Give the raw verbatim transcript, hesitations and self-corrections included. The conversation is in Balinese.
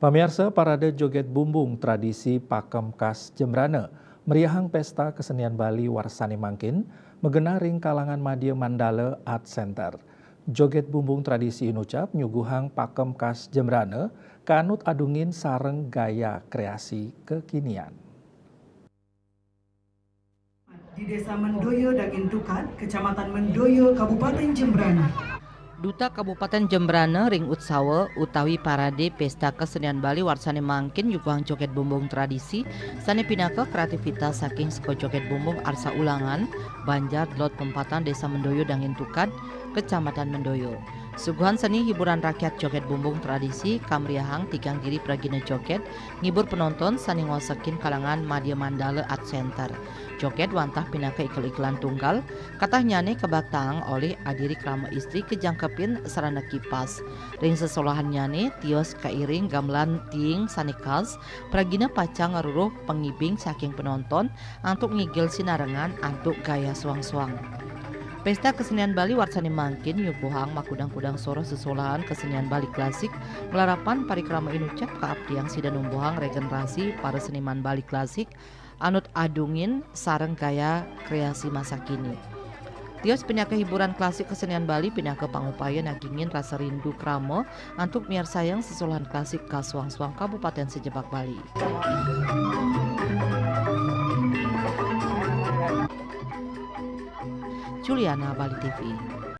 Pamiarsa, parade joget bumbung tradisi Pakem Khas Jembrana meriahang Pesta Kesenian Bali warsane mangkin, magena ring kalangan Madya Mandala Art Center. Joget bumbung tradisi inucap nyuguhang pakem khas Jembrana, kanut adungin sareng gaya kreasi kekinian. Di Desa Mendoyo Dangin Tukad, Kecamatan Mendoyo, Kabupaten Jembrana. Duta Kabupaten Jembrana ring utsawa utawi parade Pesta Kesenian Bali warsane mangkin nyuguhang joget bumbung tradisi sane pinaka kreativitas saking seka joget bumbung Arsa Ulangan, Banjar Dlot Pempatan, Desa Mendoyo Dangin Tukad, Kecamatan Mendoyo. Suguhan seni hiburan rakyat joget bumbung tradisi kamriahang tigang diri pragina joget ngibur penonton sane ngosekin kalangan Madya Mandala Art Center. Joget wantah pinaka ikel-ikelan tunggal, katahnyane kabaktaang olih adiri krama istri kajangkepin sarana kipas. Ring sesolahannyane tios kairing gamelan tiing sane khas, pragina pacang ngruruh pangibing saking penonton antuk ngigil sinarengan antuk gaya suang-suang. Pesta Kesenian Bali warsane mangkin nyuguhang makudang-kudang soroh sesolahan kesenian Bali klasik, malarapan parikrama inucap kaaptiang sida numbuhang regenerasi para seniman Bali klasik, anut adungin sareng gaya kreasi masa kini. Tios pinaka hiburan klasik kesenian Bali pinaka pangupaya nagingin rasa rindu krama antuk miarsayang sesolahan klasik khas suang-suang Kabupaten Sejebak Bali. Juliana, Bali T V.